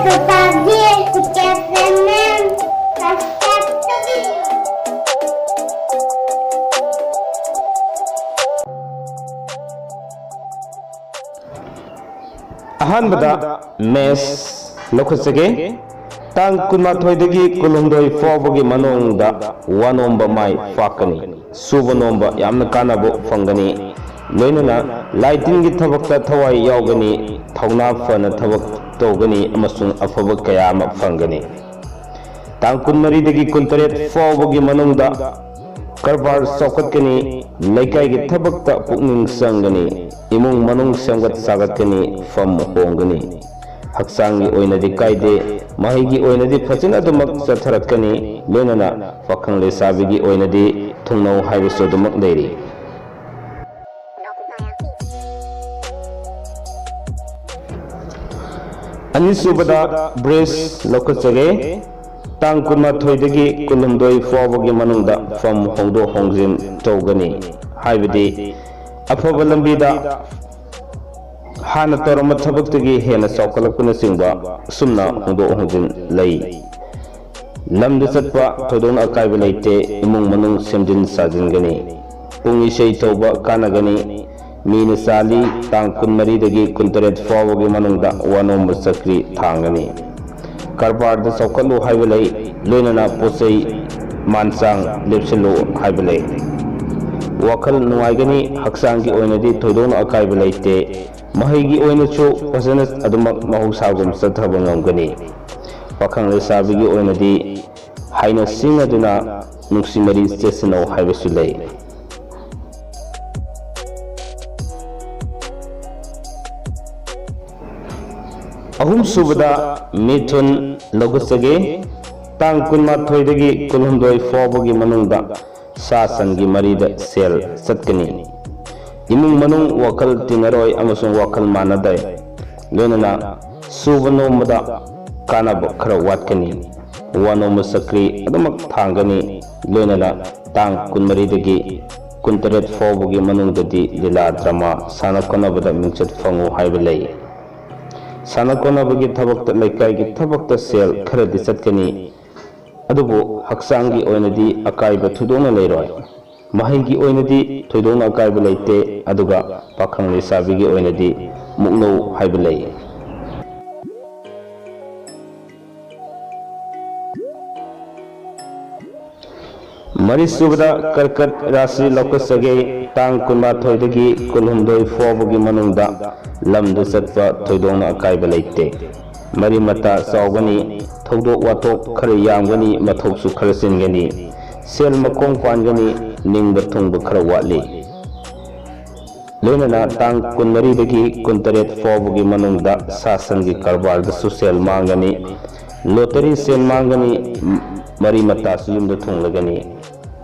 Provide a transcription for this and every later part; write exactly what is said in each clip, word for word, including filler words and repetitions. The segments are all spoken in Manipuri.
ꯀꯄꯥꯛꯀꯤ ꯈꯨꯠꯆꯦꯛ ꯆꯦꯅꯦꯜ ꯁꯕꯁꯀ꯭ꯔꯥꯏꯕ ꯇꯧꯕꯤꯌꯨ꯫ ꯑꯍꯥꯟꯕꯗ ꯃꯦꯁ ꯂꯧꯈꯠꯆꯒꯦ꯫ ꯇꯥꯡ ꯀꯨꯟꯃꯥꯊꯣꯏꯗꯒꯤ ꯀꯨꯟꯍꯨꯝꯗꯣꯏ ꯐꯥꯎꯕꯒꯤ ꯃꯅꯨꯡꯗ ꯋꯥ ꯅꯣꯝꯕ ꯃꯥꯏ ꯄꯥꯛꯀꯅꯤ꯫ ꯁꯨꯕ ꯅꯣꯝꯕ ꯌꯥꯝꯅ ꯀꯥꯟꯅꯕ ꯐꯪꯒꯅꯤ꯫ ꯂꯣꯏꯅꯅ ꯂꯥꯏ ꯇꯤꯟꯒꯤ ꯊꯕꯛꯇ ꯊꯋꯥꯏ ꯌꯥꯎꯒꯅꯤ꯫ ꯊꯧꯅꯥ ꯐꯅ ꯊꯕꯛ ꯇꯧꯒꯅꯤ ꯑꯃꯁꯨꯡ ꯑꯐꯕ ꯀꯌꯥ ꯑꯃ ꯐꯪꯒꯅꯤ꯫ ꯇꯥꯡ ꯀꯨꯟꯃꯔꯤꯗꯒꯤ ꯀꯨꯟꯇꯔꯦꯠ ꯐꯥꯎꯕꯒꯤ ꯃꯅꯨꯡꯗ ꯀꯔꯕꯥꯔ ꯆꯥꯎꯈꯠꯀꯅꯤ꯫ ꯂꯩꯀꯥꯏꯒꯤ ꯊꯕꯛꯇ ꯄꯨꯛꯅꯤꯡ ꯆꯪꯒꯅꯤ꯫ ꯏꯃꯨꯡ ꯃꯅꯨꯡ ꯁꯦꯝꯒꯠ ꯁꯥꯒꯠꯀꯅꯤ꯫ ꯐꯝ ꯍꯣꯡꯒꯅꯤ꯫ ꯍꯛꯆꯥꯡꯒꯤ ꯑꯣꯏꯅꯗꯤ ꯀꯥꯏꯗꯦ꯫ ꯃꯍꯩꯒꯤ ꯑꯣꯏꯅꯗꯤ ꯐꯖꯅ ꯑꯗꯨꯃꯛ ꯆꯠꯊꯔꯛꯀꯅꯤ꯫ ꯂꯣꯏꯅꯅ ꯄꯥꯈꯪ ꯂꯩꯁꯥꯕꯤꯒꯤ ꯑꯣꯏꯅꯗꯤ ꯊꯨꯡꯅꯧ ꯍꯥꯏꯕꯁꯨ ꯑꯗꯨꯃꯛ ꯂꯩꯔꯤ꯫ ꯑꯅꯤꯁꯨꯕꯗ ꯕ꯭ꯔꯤꯖ ꯂꯧꯈꯠꯆꯒꯦ꯫ ꯇꯥꯡ ꯀꯨꯟꯃꯥꯊꯣꯏꯗꯒꯤ ꯀꯨꯟꯍꯨꯝꯗꯣꯏ ꯐꯥꯎꯕꯒꯤ ꯃꯅꯨꯡꯗ ꯐꯝ ꯍꯣꯡꯗꯣꯛ ꯍꯣꯡꯖꯤꯟ ꯇꯧꯒꯅꯤ꯫ ꯍꯥꯏꯕꯗꯤ ꯑꯐꯕ ꯂꯝꯕꯤꯗ ꯍꯥꯟꯅ ꯇꯧꯔꯝꯕ ꯊꯕꯛꯇꯒꯤ ꯍꯦꯟꯅ ꯆꯥꯎꯈꯠꯂꯛꯄꯅꯆꯤꯡꯕ ꯑꯁꯨꯝꯅ ꯍꯣꯡꯗꯣꯛ ꯍꯣꯡꯖꯤꯟ ꯂꯩ꯫ ꯂꯝꯗ ꯆꯠꯄ ꯊꯣꯏꯗꯣꯛꯅ ꯑꯀꯥꯏꯕ ꯂꯩꯇꯦ꯫ ꯏꯃꯨꯡ ꯃꯅꯨꯡ ꯁꯦꯝꯖꯤꯟ ꯁꯥꯖꯤꯟꯒꯅꯤ꯫ ꯄꯨꯡ ꯏꯁꯩ ꯇꯧꯕ ꯀꯥꯟꯅꯒꯅꯤ꯫ ꯃꯤꯅ ꯆꯥꯂꯤ꯫ ꯇꯥꯡ ꯀꯨꯟꯃꯔꯤꯗꯒꯤ ꯀꯨꯟꯇꯔꯦꯠ ꯐꯥꯎꯕꯒꯤ ꯃꯅꯨꯡꯗ ꯋꯥꯅꯣꯝꯕ ꯆꯀ꯭ꯔꯤ ꯊꯥꯡꯒꯅꯤ꯫ ꯀꯔꯕꯥꯔꯗ ꯆꯥꯎꯈꯠꯂꯨ ꯍꯥꯏꯕ ꯂꯩ꯫ ꯂꯣꯏꯅꯅ ꯄꯣꯠ ꯆꯩ ꯃꯥꯟ ꯆꯥꯡ ꯂꯦꯞꯁꯤꯜꯂꯨ ꯍꯥꯏꯕ ꯂꯩ꯫ ꯋꯥꯈꯜ ꯅꯨꯡꯉꯥꯏꯒꯅꯤ꯫ ꯍꯛꯆꯥꯡꯒꯤ ꯑꯣꯏꯅꯗꯤ ꯊꯣꯏꯗꯣꯛꯅ ꯑꯀꯥꯏꯕ ꯂꯩꯇꯦ꯫ ꯃꯍꯩꯒꯤ ꯑꯣꯏꯅꯁꯨ ꯐꯖꯅ ꯑꯗꯨꯃꯛ ꯃꯍꯧꯁꯥꯒꯨꯝ ꯆꯠꯊꯕ ꯉꯝꯒꯅꯤ꯫ ꯄꯥꯈꯪ ꯂꯩꯁꯥꯕꯤꯒꯤ ꯑꯣꯏꯅꯗꯤ ꯍꯥꯏꯅ ꯁꯤꯡꯅꯗꯨꯅ ꯅꯨꯡꯁꯤ ꯃꯔꯤ ꯆꯦꯠꯁꯤꯟꯅꯧ ꯍꯥꯏꯕꯁꯨ ꯂꯩ꯫ ꯑꯍꯨꯝꯁꯨꯕꯗ ꯃꯤꯊꯨꯟ ꯂꯧꯈꯠꯆꯒꯦ꯫ ꯇꯥꯡ ꯀꯨꯟꯃꯥꯊꯣꯏꯗꯒꯤ ꯀꯨꯟꯍꯨꯝꯗꯣꯏ ꯐꯥꯎꯕꯒꯤ ꯃꯅꯨꯡꯗ ꯁꯥ ꯁꯟꯒꯤ ꯃꯔꯤꯗ ꯁꯦꯜ ꯆꯠꯀꯅꯤ꯫ ꯏꯃꯨꯡ ꯃꯅꯨꯡ ꯋꯥꯈꯜ ꯇꯤꯟꯅꯔꯣꯏ ꯑꯃꯁꯨꯡ ꯋꯥꯈꯜ ꯃꯥꯟꯅꯗꯦ꯫ ꯂꯣꯏꯅꯅ ꯁꯨꯕ ꯅꯣꯝꯕꯗ ꯀꯥꯟꯅꯕ ꯈꯔ ꯋꯥꯠꯀꯅꯤ꯫ ꯋꯥ ꯅꯣꯝꯕ ꯆꯀ꯭ꯔꯤ ꯑꯗꯨꯃꯛ ꯊꯥꯡꯒꯅꯤ꯫ ꯂꯣꯏꯅꯅ ꯇꯥꯡ ꯀꯨꯟꯃꯔꯤꯗꯒꯤ ꯀꯨꯟꯇꯔꯦꯠ ꯐꯥꯎꯕꯒꯤ ꯃꯅꯨꯡꯗꯗꯤ ꯂꯤꯂꯥ ꯗ꯭ꯔꯃꯥ ꯁꯥꯟꯅ ꯈꯣꯠꯅꯕꯗ ꯃꯤꯡꯆꯠ ꯐꯪꯉꯨ ꯍꯥꯏꯕ ꯂꯩ꯫ ꯁꯥꯟꯅ ꯈꯣꯠꯅꯕꯒꯤ ꯊꯕꯛꯇ, ꯂꯩꯀꯥꯏꯒꯤ ꯊꯕꯛꯇ ꯁꯦꯜ ꯈꯔꯗꯤ ꯆꯠꯀꯅꯤ, ꯑꯗꯨꯕꯨ ꯍꯛꯆꯥꯡꯒꯤ ꯑꯣꯏꯅꯗꯤ ꯑꯀꯥꯏꯕ ꯊꯣꯏꯗꯣꯛꯅ ꯂꯩꯔꯣꯏ꯫ ꯃꯍꯩꯒꯤ ꯑꯣꯏꯅꯗꯤ ꯊꯣꯏꯗꯣꯛꯅ ꯑꯀꯥꯏꯕ ꯂꯩꯇꯦ, ꯑꯗꯨꯒ ꯄꯥꯈꯪ ꯂꯩꯁꯥꯕꯤꯒꯤ ꯑꯣꯏꯅꯗꯤ ꯃꯨꯛꯅꯧ ꯍꯥꯏꯕ ꯂꯩ꯫ ꯃꯔꯤꯁꯨꯕꯗ ꯀꯔꯀꯠ ꯔꯥꯁꯤ ꯂꯧꯈꯠꯆꯒꯦ꯫ ꯇꯥꯡ ꯀꯨꯟꯃꯥꯊꯣꯏꯗꯒꯤ ꯀꯨꯟꯍꯨꯝꯗꯣꯏ ꯐꯥꯎꯕꯒꯤ ꯃꯅꯨꯡꯗ ꯂꯝꯗ ꯆꯠꯄ ꯊꯣꯏꯗꯣꯛꯅ ꯑꯀꯥꯏꯕ ꯂꯩꯇꯦ꯫ ꯃꯔꯤ ꯃꯇꯥ ꯆꯥꯎꯒꯅꯤ, ꯊꯧꯗꯣꯛ ꯋꯥꯊꯣꯛ ꯈꯔ ꯌꯥꯝꯒꯅꯤ, ꯃꯊꯧꯁꯨ ꯈꯔ ꯆꯤꯟꯒꯅꯤ, ꯁꯦꯜ ꯃꯈꯣꯡ ꯄꯥꯟꯒꯅꯤ, ꯅꯤꯡꯕ ꯊꯨꯡꯕ ꯈꯔ ꯋꯥꯠꯂꯤ꯫ ꯂꯣꯏꯅꯅ ꯇꯥꯡ ꯀꯨꯟꯃꯔꯤꯗꯒꯤ ꯀꯨꯟꯇꯔꯦꯠ ꯐꯥꯎꯕꯒꯤ ꯃꯅꯨꯡꯗ ꯁꯥ ꯁꯟꯒꯤ ꯀꯔꯕꯥꯔꯗꯁꯨ ꯁꯦꯜ ꯃꯥꯡꯒꯅꯤ, ꯂꯣꯇꯔꯤ ꯁꯦꯜ ꯃꯥꯡꯒꯅꯤ, ꯃꯔꯤ ꯃꯇꯥꯁꯨ ꯌꯨꯝꯗ ꯊꯨꯡꯂꯒꯅꯤ꯫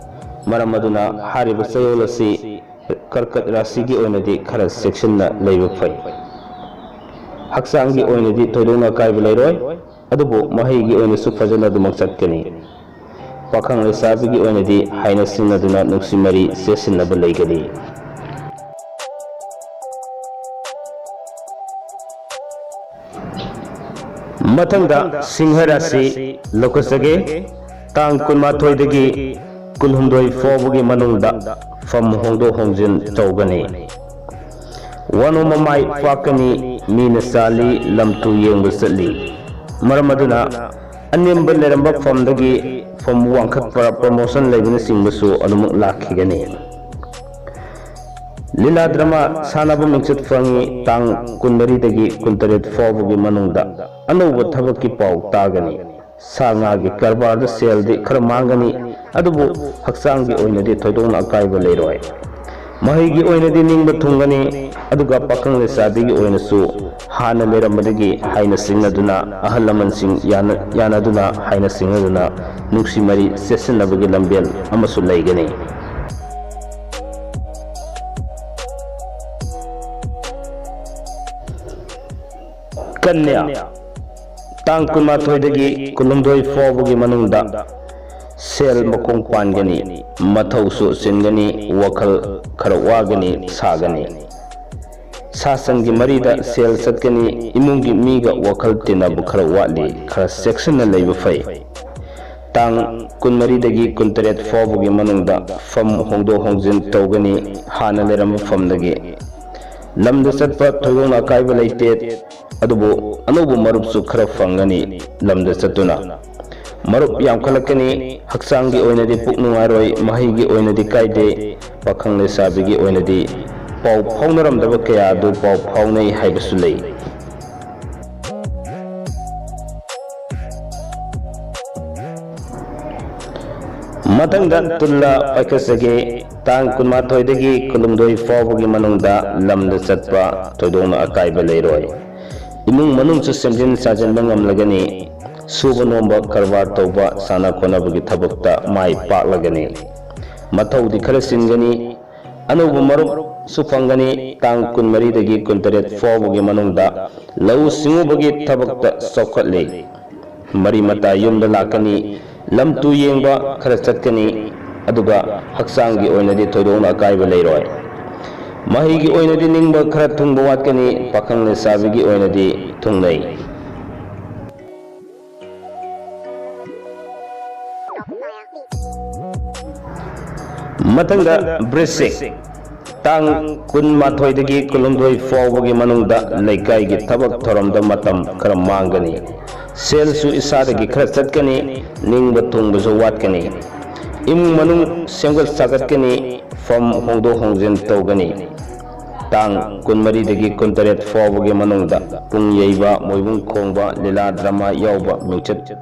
ꯃꯔꯝ ꯑꯗꯨꯅ ꯍꯥꯏꯔꯤꯕ ꯆꯌꯣꯜ ꯑꯁꯤ ꯀꯔꯀꯠ ꯔꯥꯁꯤꯒꯤ ꯑꯣꯏꯅꯗꯤ ꯈꯔ ꯆꯦꯛꯁꯤꯟꯅ ꯂꯩꯕ ꯐꯩ꯫ ꯍꯛꯆꯥꯡꯒꯤ ꯑꯣꯏꯅꯗꯤ ꯊꯣꯏꯗꯣꯛꯅ ꯑꯀꯥꯏꯕ ꯂꯩꯔꯣꯏ, ꯑꯗꯨꯕꯨ ꯃꯍꯩꯒꯤ ꯑꯣꯏꯅꯁꯨ ꯐꯖꯅ ꯑꯗꯨꯃꯛ ꯆꯠꯀꯅꯤ꯫ ꯄꯥꯈꯪ ꯂꯩꯁꯥꯕꯤꯒꯤ ꯑꯣꯏꯅꯗꯤ ꯍꯥꯏꯅ ꯁꯤꯡꯅꯗꯨꯅ ꯅꯨꯡꯁꯤ ꯃꯔꯤ ꯆꯦꯁꯤꯟꯅꯕ ꯂꯩꯒꯅꯤ꯫ ꯃꯊꯪꯗ ꯁꯤꯡꯍ ꯔꯥꯁꯤ ꯂꯧꯈꯠꯆꯒꯦ꯫ ꯇꯥꯡ ꯀꯨꯟꯃꯥꯊꯣꯏꯗꯒꯤ ꯀꯨꯟꯍꯨꯝꯗꯣꯏ ꯐꯥꯎꯕꯒꯤ ꯃꯅꯨꯡꯗ ꯐꯝ ꯍꯣꯡꯗꯣꯛ ꯍꯣꯡꯖꯤꯟ ꯇꯧꯒꯅꯤ꯫ ꯋꯥꯅꯣꯝ ꯃꯃꯥꯏ ꯄꯥꯛꯀꯅꯤ, ꯃꯤꯅ ꯆꯥꯜꯂꯤ, ꯂꯝ ꯇꯨ ꯌꯦꯡꯕ ꯆꯠꯂꯤ꯫ ꯃꯔꯝ ꯑꯗꯨꯅ ꯑꯅꯦꯝꯕ ꯂꯩꯔꯝꯕ ꯐꯝꯗꯒꯤ ꯐꯝ ꯋꯥꯡꯈꯠꯄ, ꯄ꯭ꯔꯃꯣꯁꯟ ꯂꯩꯕꯅꯆꯤꯡꯕꯁꯨ ꯑꯗꯨꯃꯛ ꯂꯥꯛꯈꯤꯒꯅꯤ꯫ ꯂꯤꯂꯥ ꯗ꯭ꯔꯃꯥ ꯁꯥꯟꯅꯕ ꯃꯤꯡꯆꯠ ꯐꯪꯉꯤ꯫ ꯇꯥꯡ ꯀꯨꯟꯃꯔꯤꯗꯒꯤ ꯀꯨꯟꯇꯔꯦꯠ ꯐꯥꯎꯕꯒꯤ ꯃꯅꯨꯡꯗ ꯑꯅꯧꯕ ꯊꯕꯛꯀꯤ ꯄꯥꯎ ꯇꯥꯒꯅꯤ꯫ ꯁꯥ ꯉꯥꯒꯤ ꯀꯔꯕꯥꯔꯗ ꯁꯦꯜꯗꯤ ꯈꯔ ꯃꯥꯡꯒꯅꯤ, ꯑꯗꯨꯕꯨ ꯍꯛꯆꯥꯡꯒꯤ ꯑꯣꯏꯅꯗꯤ ꯊꯣꯏꯗꯣꯛꯅ ꯑꯀꯥꯏꯕ ꯂꯩꯔꯣꯏ꯫ ꯃꯍꯩꯒꯤ ꯑꯣꯏꯅꯗꯤ ꯅꯤꯡꯕ ꯊꯨꯡꯒꯅꯤ, ꯑꯗꯨꯒ ꯄꯥꯈꯪ ꯂꯩꯁꯥꯕꯤꯒꯤ ꯑꯣꯏꯅꯁꯨ ꯍꯥꯟꯅ ꯂꯩꯔꯝꯕꯗꯒꯤ ꯍꯥꯏꯅ ꯁꯤꯡꯅꯗꯨꯅ, ꯑꯍꯜ ꯂꯃꯟꯁꯤꯡ ꯌꯥꯅ-, ꯌꯥꯅꯗꯨꯅ, ꯍꯥꯏꯅ ꯁꯤꯡꯅꯗꯨꯅ ꯅꯨꯡꯁꯤ ꯃꯔꯤ ꯆꯦꯠꯁꯤꯟꯅꯕꯒꯤ ꯂꯝꯕꯦꯜ ꯑꯃꯁꯨ ꯂꯩꯒꯅꯤ꯫ ꯀꯟꯌꯥ, ꯇꯥꯡ ꯀꯨꯟꯃꯥꯊꯣꯏꯗꯒꯤ ꯀꯨꯟꯍꯨꯝꯗꯣꯏ ꯐꯥꯎꯕꯒꯤ ꯃꯅꯨꯡꯗ ꯁꯦꯜ ꯃꯈꯣꯡ ꯄꯥꯟꯒꯅꯤ, ꯃꯊꯧꯁꯨ ꯆꯤꯟꯒꯅꯤ, ꯋꯥꯈꯜ ꯈꯔ ꯋꯥꯒꯅꯤ, ꯁꯥꯒꯅꯤ꯫ ꯁꯥ ꯁꯟꯒꯤ ꯃꯔꯤꯗ ꯁꯦꯜ ꯆꯠꯀꯅꯤ, ꯏꯃꯨꯡꯒꯤ ꯃꯤꯒ ꯋꯥꯈꯜ ꯇꯤꯟꯅꯕ ꯈꯔ ꯋꯥꯠꯂꯤ, ꯈꯔ ꯆꯦꯛꯁꯤꯟꯅ ꯂꯩꯕ ꯐꯩ꯫ ꯇꯥꯡ ꯀꯨꯟꯃꯔꯤꯗꯒꯤ ꯀꯨꯟꯇꯔꯦꯠ ꯐꯥꯎꯕꯒꯤ ꯃꯅꯨꯡꯗ ꯐꯝ ꯍꯣꯡꯗꯣꯛ ꯍꯣꯡꯖꯤꯟ ꯇꯧꯒꯅꯤ, ꯍꯥꯟꯅ ꯂꯩꯔꯝꯕ ꯐꯝꯗꯒꯤ꯫ ꯂꯝꯗ ꯆꯠꯄ ꯊꯣꯏꯗꯣꯛꯅ ꯑꯀꯥꯏꯕ ꯂꯩꯇꯦ, ꯑꯗꯨꯕꯨ ꯑꯅꯧꯕ ꯃꯔꯨꯞꯁꯨ ꯈꯔ ꯐꯪꯒꯅꯤ ꯂꯝꯗ ꯆꯠꯇꯨꯅ꯫ ꯃꯔꯨꯞ ꯌꯥꯝꯈꯠꯂꯛꯀꯅꯤ, ꯍꯛꯆꯥꯡꯒꯤ ꯑꯣꯏꯅꯗꯤ ꯄꯨꯛ ꯅꯨꯡꯉꯥꯏꯔꯣꯏ, ꯃꯍꯩꯒꯤ ꯑꯣꯏꯅꯗꯤ ꯀꯥꯏꯗꯦ, ꯄꯥꯈꯪ ꯂꯩꯁꯥꯕꯤꯒꯤ ꯑꯣꯏꯅꯗꯤ ꯄꯥꯎ ꯐꯥꯎꯅꯔꯝꯗꯕ ꯀꯌꯥ ꯑꯗꯨ ꯄꯥꯎ ꯐꯥꯎꯅꯩ ꯍꯥꯏꯕꯁꯨ ꯂꯩ꯫ ꯃꯊꯪꯗ ꯇꯨꯜꯂ ꯄꯥꯏꯈꯠꯆꯒꯦ꯫ ꯇꯥꯡ ꯀꯨꯟꯃꯥꯊꯣꯏꯗꯒꯤ ꯀꯨꯟꯍꯨꯝꯗꯣꯏ ꯐꯥꯎꯕꯒꯤ ꯃꯅꯨꯡꯗ ꯂꯝꯗ ꯆꯠꯄ ꯊꯣꯏꯗꯣꯛꯅ ꯑꯀꯥꯏꯕ ꯂꯩꯔꯣꯏ꯫ ꯏꯃꯨꯡ ꯃꯅꯨꯡꯁꯨ ꯁꯦꯝꯖꯤꯟ ꯁꯥꯖꯤꯟꯕ ꯉꯝꯂꯒꯅꯤ꯫ ꯁꯨꯕ ꯅꯣꯝꯕ, ꯀꯔꯕꯥꯔ ꯇꯧꯕ, ꯁꯥꯟꯅ ꯈꯣꯠꯅꯕꯒꯤ ꯊꯕꯛꯇ ꯃꯥꯏ ꯄꯥꯛꯂꯒꯅꯤ꯫ ꯃꯊꯧꯗꯤ ꯈꯔ ꯆꯤꯟꯒꯅꯤ꯫ ꯑꯅꯧꯕ ꯃꯔꯨꯞꯁꯨ ꯐꯪꯒꯅꯤ꯫ ꯇꯥꯡ ꯀꯨꯟꯃꯔꯤꯗꯒꯤ ꯀꯨꯟꯇꯔꯦꯠ ꯐꯥꯎꯕꯒꯤ ꯃꯅꯨꯡꯗ ꯂꯧꯎ ꯁꯤꯡꯎꯕꯒꯤ ꯊꯕꯛꯇ ꯆꯥꯎꯈꯠꯂꯤ꯫ ꯃꯔꯤ ꯃꯇꯥ ꯌꯨꯝꯗ ꯂꯥꯛꯀꯅꯤ꯫ ꯂꯝ ꯇꯨ ꯌꯦꯡꯕ ꯈꯔ ꯆꯠꯀꯅꯤ꯫ ꯑꯗꯨꯒ ꯍꯛꯆꯥꯡꯒꯤ ꯑꯣꯏꯅꯗꯤ ꯊꯣꯏꯗꯣꯛꯅ ꯑꯀꯥꯏꯕ ꯂꯩꯔꯣꯏ꯫ ꯃꯍꯩꯒꯤ ꯑꯣꯏꯅꯗꯤ ꯅꯤꯡꯕ ꯈꯔ ꯊꯨꯡꯕ ꯋꯥꯠꯀꯅꯤ꯫ ꯄꯥꯈꯪ ꯂꯩꯁꯥꯕꯤꯒꯤ ꯑꯣꯏꯅꯗꯤ ꯊꯨꯡꯅꯩ꯫ ꯃꯊꯪꯗ ꯕ꯭ꯔꯤꯁꯤꯛ꯫ ꯇꯥꯡ ꯀꯨꯟꯃꯥꯊꯣꯏꯗꯒꯤ ꯀꯨꯟꯍꯨꯝꯗꯣꯏ ꯐꯥꯎꯕꯒꯤ ꯃꯅꯨꯡꯗ ꯂꯩꯀꯥꯏꯒꯤ ꯊꯕꯛ ꯊꯧꯔꯝꯗ ꯃꯇꯝ ꯈꯔ ꯃꯥꯡꯒꯅꯤ꯫ ꯁꯦꯜꯁꯨ ꯏꯁꯥꯗꯒꯤ ꯈꯔ ꯆꯠꯀꯅꯤ, ꯅꯤꯡꯕ ꯊꯨꯡꯕꯁꯨ ꯋꯥꯠꯀꯅꯤ꯫ ꯏꯃꯨꯡ ꯃꯅꯨꯡ ꯁꯦꯝꯒꯠ ꯁꯥꯒꯠꯀꯅꯤ, ꯐꯝ ꯍꯣꯡꯗꯣꯛ ꯍꯣꯡꯖꯤꯟ ꯇꯧꯒꯅꯤ꯫ ꯇꯥꯡ ꯀꯨꯟꯃꯔꯤꯗꯒꯤ ꯀꯨꯟꯇꯔꯦꯠ ꯐꯥꯎꯕꯒꯤ ꯃꯅꯨꯡꯗ ꯄꯨꯡ ꯌꯩꯕ, ꯃꯣꯏꯕꯨꯡ ꯈꯣꯡꯕ, ꯂꯤꯂꯥ ꯗ꯭ꯔꯃꯥ ꯌꯥꯎꯕ ꯃꯤꯡꯆꯠ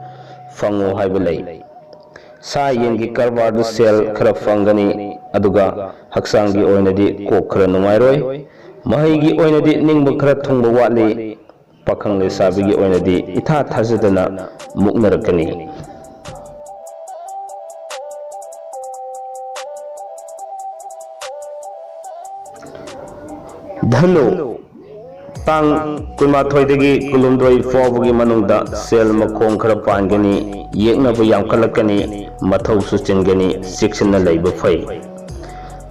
ꯐꯪꯉꯨ ꯍꯥꯏꯕ ꯂꯩ꯫ ꯁꯥ ꯌꯦꯟꯒꯤ ꯀꯔꯕꯥꯔꯗ ꯁꯦꯜ ꯈꯔ ꯐꯪꯒꯅꯤ, ꯑꯗꯨꯒ ꯍꯛꯆꯥꯡꯒꯤ ꯑꯣꯏꯅꯗꯤ ꯀꯣꯛ ꯈꯔ ꯅꯨꯡꯉꯥꯏꯔꯣꯏ꯫ ꯃꯍꯩꯒꯤ ꯑꯣꯏꯅꯗꯤ ꯅꯤꯡꯕ ꯈꯔ ꯊꯨꯡꯕ ꯋꯥꯠꯂꯤ꯫ ꯄꯥꯈꯪ ꯂꯩꯁꯥꯕꯤꯒꯤ ꯑꯣꯏꯅꯗꯤ ꯏꯊꯥ ꯊꯥꯖꯗꯅ ꯃꯨꯛꯅꯔꯛꯀꯅꯤ꯫ ꯙꯅꯨ꯫ ꯇꯥꯡ ꯀꯨꯟꯃꯥꯊꯣꯏꯗꯒꯤ ꯀꯨꯟꯍꯨꯝꯗꯣꯏ ꯐꯥꯎꯕꯒꯤ ꯃꯅꯨꯡꯗ ꯁꯦꯜ ꯃꯈꯣꯡ ꯈꯔ ꯄꯥꯟꯒꯅꯤ, ꯌꯦꯛꯅꯕ ꯌꯥꯝꯈꯠꯂꯛꯀꯅꯤ, ꯃꯊꯧꯁꯨ ꯆꯤꯟꯒꯅꯤ, ꯆꯦꯛꯁꯤꯟꯅ ꯂꯩꯕ ꯐꯩ꯫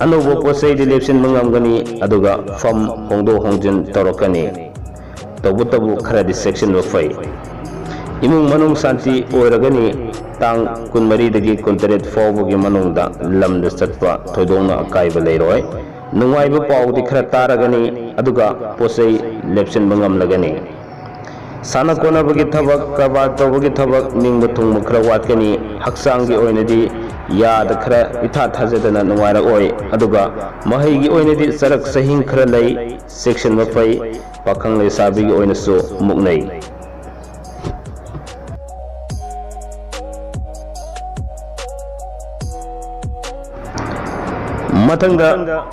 ꯑꯅꯧꯕ ꯄꯣꯠ ꯆꯩꯗꯤ ꯂꯦꯞꯁꯤꯟꯕ ꯉꯝꯒꯅꯤ, ꯑꯗꯨꯒ ꯐꯝ ꯍꯣꯡꯗꯣꯛ ꯍꯣꯡꯖꯤꯟ ꯇꯧꯔꯛꯀꯅꯤ꯫ ꯇꯧꯕꯇꯕꯨ ꯈꯔꯗꯤ ꯆꯦꯛꯁꯤꯟꯕ ꯐꯩ꯫ ꯏꯃꯨꯡ ꯃꯅꯨꯡ ꯁꯥꯟꯇꯤ ꯑꯣꯏꯔꯒꯅꯤ꯫ ꯇꯥꯡ ꯀꯨꯟꯃꯔꯤꯗꯒꯤ ꯀꯨꯟꯇꯔꯦꯠ ꯐꯥꯎꯕꯒꯤ ꯃꯅꯨꯡꯗ ꯂꯝꯗ ꯆꯠꯄ ꯊꯣꯏꯗꯣꯛꯅ ꯑꯀꯥꯏꯕ ꯂꯩꯔꯣꯏ꯫ ꯅꯨꯡꯉꯥꯏꯕ ꯄꯥꯎꯗꯤ ꯈꯔ ꯇꯥꯔꯒꯅꯤ, ꯑꯗꯨꯒ ꯄꯣꯠ ꯆꯩ ꯂꯦꯞꯁꯤꯟꯕ ꯉꯝꯂꯒꯅꯤ꯫ ꯁꯥꯟꯅ ꯈꯣꯠꯅꯕꯒꯤ ꯊꯕꯛ, ꯀꯔꯕꯥꯔ ꯇꯧꯕꯒꯤ ꯊꯕꯛ, ꯅꯤꯡꯕ ꯊꯨꯡꯕ ꯈꯔ ꯋꯥꯠꯀꯅꯤ꯫ ꯍꯛꯆꯥꯡꯒꯤ ꯑꯣꯏꯅꯗꯤ ꯌꯥꯗ ꯈꯔ ꯏꯊꯥ ꯊꯥꯖꯗꯅ ꯅꯨꯡꯉꯥꯏꯔꯛꯑꯣꯏ, ꯑꯗꯨꯒ ꯃꯍꯩꯒꯤ ꯑꯣꯏꯅꯗꯤ ꯆꯔꯛ ꯆꯍꯤꯡ ꯈꯔ ꯂꯩ, ꯆꯦꯛꯁꯤꯟꯕ ꯐꯩ꯫ ꯄꯥꯈꯪ ꯂꯩꯁꯥꯕꯤꯒꯤ ꯑꯣꯏꯅꯁꯨ ꯃꯨꯛꯅꯩ꯫ ꯃꯊꯪꯗ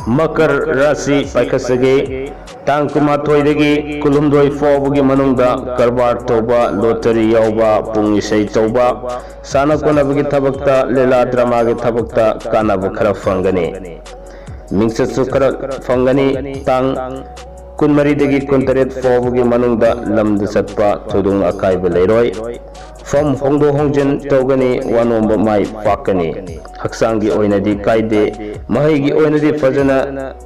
ꯃꯀꯔ ꯔꯥꯁꯤ ꯄꯥꯏꯈꯠꯆꯒꯦ꯫ ꯇꯥꯡ ꯀꯨꯟꯃꯥꯊꯣꯏꯗꯒꯤ ꯀꯨꯟꯍꯨꯝꯗꯣꯏ ꯐꯥꯎꯕꯒꯤ ꯃꯅꯨꯡꯗ ꯀꯔꯕꯥꯔ ꯇꯧꯕ, ꯂꯣꯇꯔꯤ ꯌꯥꯎꯕ, ꯄꯨꯡ ꯏꯁꯩ ꯇꯧꯕ, ꯁꯥꯟꯅ ꯈꯣꯠꯅꯕꯒꯤ ꯊꯕꯛꯇ, ꯂꯤꯂꯥ ꯗ꯭ꯔꯃꯥꯒꯤ ꯊꯕꯛꯇ ꯀꯥꯟꯅꯕ ꯈꯔ ꯐꯪꯒꯅꯤ꯫ ꯃꯤꯡꯆꯠꯁꯨ ꯈꯔ ꯐꯪꯒꯅꯤ꯫ ꯇꯥꯡ ꯀꯨꯟꯃꯔꯤꯗꯒꯤ ꯀꯨꯟꯇꯔꯦꯠ ꯐꯥꯎꯕꯒꯤ ꯃꯅꯨꯡꯗ ꯂꯝꯗ ꯆꯠꯄ ꯊꯣꯏꯗꯣꯛꯅ ꯑꯀꯥꯏꯕ ꯂꯩꯔꯣꯏ꯫ ꯐꯝ ꯍꯣꯡꯗꯣꯛ ꯍꯣꯡꯖꯤꯟ ꯇꯧꯒꯅꯤ, ꯋꯥꯅꯣꯝꯕ ꯃꯥꯏ ꯄꯥꯛꯀꯅꯤ꯫ ꯍꯛꯆꯥꯡꯒꯤ ꯑꯣꯏꯅꯗꯤ ꯀꯥꯏꯗꯦ, ꯃꯍꯩꯒꯤ ꯑꯣꯏꯅꯗꯤ ꯐꯖꯅ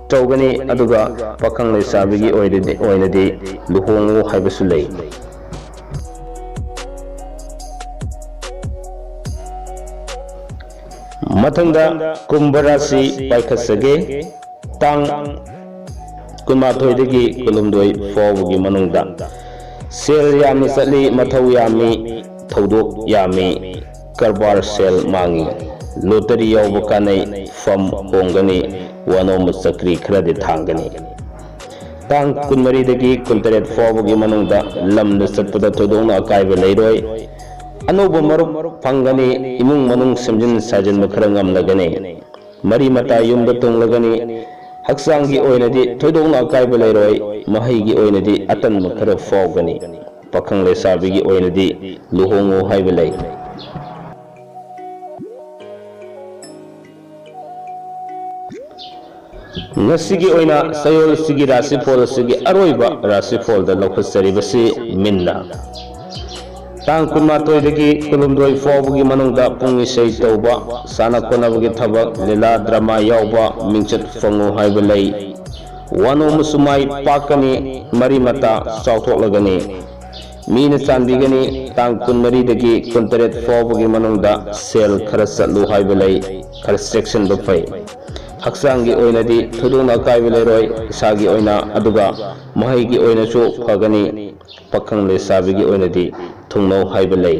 ꯇꯧꯒꯅꯤ, ꯑꯗꯨꯒ ꯄꯥꯈꯪ ꯂꯩꯁꯥꯕꯤꯒꯤ ꯑꯣꯏꯔꯗꯤ, ꯑꯣꯏꯅꯗꯤ ꯂꯨꯍꯣꯡꯉꯨ ꯍꯥꯏꯕꯁꯨ ꯂꯩ꯫ ꯃꯊꯪꯗ ꯀꯨꯝꯚ ꯔꯥꯁꯤ ꯄꯥꯏꯈꯠꯆꯒꯦ꯫ ꯇꯥꯡ ꯀꯨꯟꯃꯥꯊꯣꯏꯗꯒꯤ ꯀꯨꯟꯍꯨꯝꯗꯣꯏ ꯐꯥꯎꯕꯒꯤ ꯃꯅꯨꯡꯗ ꯁꯦꯜ ꯌꯥꯝꯅ ꯆꯠꯂꯤ, ꯃꯊꯧ ꯌꯥꯝꯃꯤ, ꯊꯧꯗꯣꯛ ꯌꯥꯝꯃꯤ, ꯀꯔꯕꯥꯔ ꯁꯦꯜ ꯃꯥꯡꯉꯤ, ꯂꯣꯇꯔꯤ ꯌꯥꯎꯕ ꯀꯥꯟꯅꯩ, ꯐꯝ ꯍꯣꯡꯒꯅꯤ, ꯋꯥꯅꯣꯝꯕ ꯆꯀ꯭ꯔꯤ ꯈꯔꯗꯤ ꯊꯥꯡꯒꯅꯤ꯫ ꯇꯥꯡ ꯀꯨꯟꯃꯔꯤꯗꯒꯤ ꯀꯨꯟꯇꯔꯦꯠ ꯐꯥꯎꯕꯒꯤ ꯃꯅꯨꯡꯗ ꯂꯝꯗ ꯆꯠꯄꯗ ꯊꯣꯏꯗꯣꯛꯅ ꯑꯀꯥꯏꯕ ꯂꯩꯔꯣꯏ꯫ ꯑꯅꯧꯕ ꯃꯔꯨꯞ ꯐꯪꯒꯅꯤ, ꯏꯃꯨꯡ ꯃꯅꯨꯡ ꯁꯦꯝꯖꯤꯟ ꯁꯥꯖꯤꯟꯕ ꯈꯔ ꯉꯝꯂꯒꯅꯤ꯫ ꯃꯔꯤ ꯃꯇꯥ ꯌꯨꯝꯗ ꯇꯨꯡꯂꯒꯅꯤ꯫ ꯍꯛꯆꯥꯡꯒꯤ ꯑꯣꯏꯅꯗꯤ ꯊꯣꯏꯗꯣꯛꯅ ꯑꯀꯥꯏꯕ ꯂꯩꯔꯣꯏ꯫ ꯃꯍꯩꯒꯤ ꯑꯣꯏꯅꯗꯤ ꯑꯇꯟꯕ ꯈꯔ ꯐꯥꯎꯒꯅꯤ꯫ ꯄꯥꯈꯪ ꯂꯩꯁꯥꯕꯤꯒꯤ ꯑꯣꯏꯅꯗꯤ ꯂꯨꯍꯣꯡꯉꯨ ꯍꯥꯏꯕ ꯂꯩ꯫ ꯉꯁꯤꯒꯤ ꯑꯣꯏꯅ ꯆꯌꯣꯜꯁꯤꯒꯤ ꯔꯥꯁꯤꯐꯣꯜ ꯑꯁꯤꯒꯤ ꯑꯔꯣꯏꯕ ꯔꯥꯁꯤꯐꯣꯜꯗ ꯂꯧꯈꯠꯆꯔꯤꯕꯁꯤ ꯃꯤꯟꯅ꯫ ꯇꯥꯡ ꯀꯨꯟꯃꯥꯊꯣꯏꯗꯒꯤ ꯀꯨꯟꯍꯨꯝꯗꯣꯏ ꯐꯥꯎꯕꯒꯤ ꯃꯅꯨꯡꯗ ꯄꯨꯡ ꯏꯁꯩ ꯇꯧꯕ, ꯁꯥꯟꯅ ꯈꯣꯠꯅꯕꯒꯤ ꯊꯕꯛ, ꯂꯤꯂꯥ ꯗ꯭ꯔꯃꯥ ꯌꯥꯎꯕ ꯃꯤꯡꯆꯠ ꯐꯪꯉꯨ ꯍꯥꯏꯕ ꯂꯩ꯫ ꯋꯥꯅꯣꯝ ꯑꯃꯁꯨ ꯃꯥꯏ ꯄꯥꯛꯀꯅꯤ, ꯃꯔꯤ ꯃꯇꯥ ꯆꯥꯎꯊꯣꯛꯂꯒꯅꯤ꯫ ꯃꯤꯅ ꯆꯥꯟꯕꯤꯒꯅꯤ, ꯇꯥꯡ ꯀꯨꯟꯃꯔꯤꯗꯒꯤ ꯀꯨꯟꯇꯔꯦꯠ ꯐꯥꯎꯕꯒꯤ ꯃꯅꯨꯡꯗ ꯁꯦꯜ ꯈꯔ ꯆꯠꯂꯨ ꯍꯥꯏꯕ ꯂꯩ, ꯈꯔ ꯆꯦꯛꯁꯤꯟꯕ ꯐꯩ꯫ ꯍꯛꯆꯥꯡꯒꯤ ꯑꯣꯏꯅꯗꯤ ꯊꯣꯏꯗꯣꯛꯅ ꯑꯀꯥꯏꯕ ꯂꯩꯔꯣꯏ, ꯏꯁꯥꯒꯤ ꯑꯣꯏꯅ, ꯑꯗꯨꯒ ꯃꯍꯩꯒꯤ ꯑꯣꯏꯅꯁꯨ ꯐꯒꯅꯤ꯫ ꯄꯥꯈꯪ ꯂꯩꯁꯥꯕꯤꯒꯤ ꯑꯣꯏꯅꯗꯤ ꯊꯨꯡꯅꯧ ꯍꯥꯏꯕ ꯂꯩ꯫